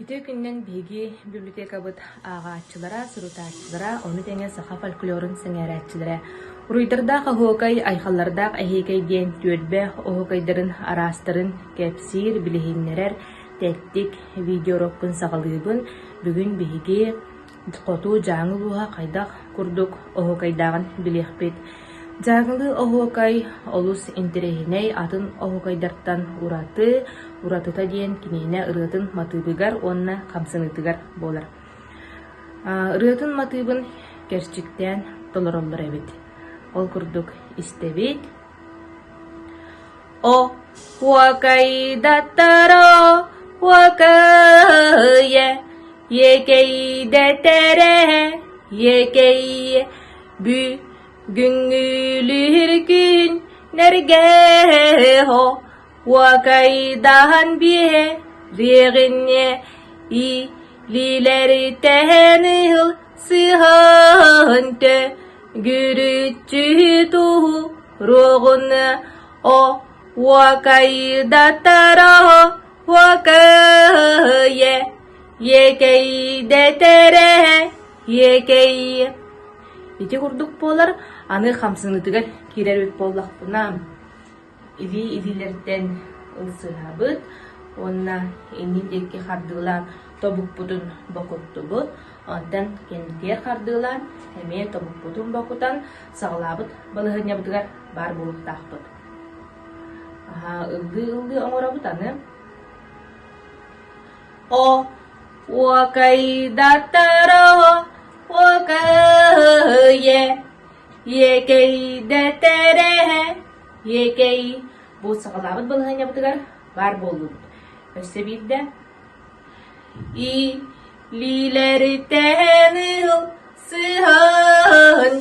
Үтүө күнүнэн биһиги библиотекабыт ааҕааччылара, сурутааччылара, ону тэҥэ саха фольклорун сэҥээрээччилэрэ Уруйдардаах оһуокай, айхаллардаах эһиэкэй диэн түөлбэ оһуокайдарын араастарын кэпсиир, билиһиннэрэр тэттик видеоурокпун саҕалыыбын. Бүгүн биһиги Хоту Дьааҥы улууһа хайдах курдук оһуокайдааҕын билиэхпит. Дьааҥылыы оһуокай олус интэриэһинэй, атын оһуокайдартан ураты, уратыта диэн киниэнэ ырыатын матыыбыгар уонна хамсаныытыгар буолар. Ырыатын матыыбын кэрчиктээн толороллор эбит. Ол курдук истэбит. О уокайдаттаро уокайе Иэкэйдэтэрэ иэкэй бүгүҥҥүлүүр күн нэргэһо уокайдаһан биэриэҕинньэ илиилэртээн ыһыл сыһан төгүрүччү туруоҕун о уокайдатара уокайе Иэкэйдэтэрэ, иэкэй. Ити курдук буолар, аны хамсаныытыгар киирэр эбит буоллахпына, илии-илиилэртэн ылсыһабыт уонна иннин диэки хардыылаан тобукпутун бокуттубут, онтон кэнникигэр хардыылаан эмиэ тобукпутун бокутан саҕалаабыт балаһыанньабытыгар баар буолуохтаахпыт. Аһаа, ыллыы-ыллыы оҥоробут аны. О уокайдатара уокайе иэкэйдэтэрэ иэкэй бу саҕалаабыт балаһыанньабытыгар баар буоллубут. Өссө биирдэ и лилэртээн ыл сыһан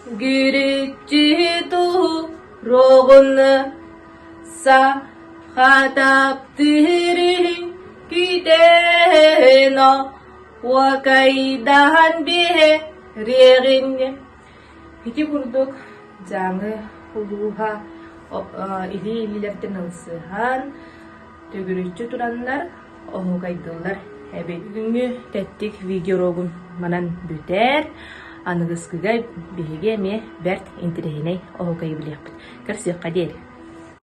төгүрүччү туруоҕун са Хатаптыырын күүтэн уокайдаһан биэриэҕин Ити курдук Дьааҥы улууһа илии-илиилэртэн ылсыһан, төгүрүччү тураннар оһуокайдыыллар эбит. Бүгүҥҥү тэттик видеоуруогум манан бүтэр. Аныгыскыга биһиги эмиэ бэрт интэриэһинэй оһуокайы билиэхпит. Көрсүөххэ диэри.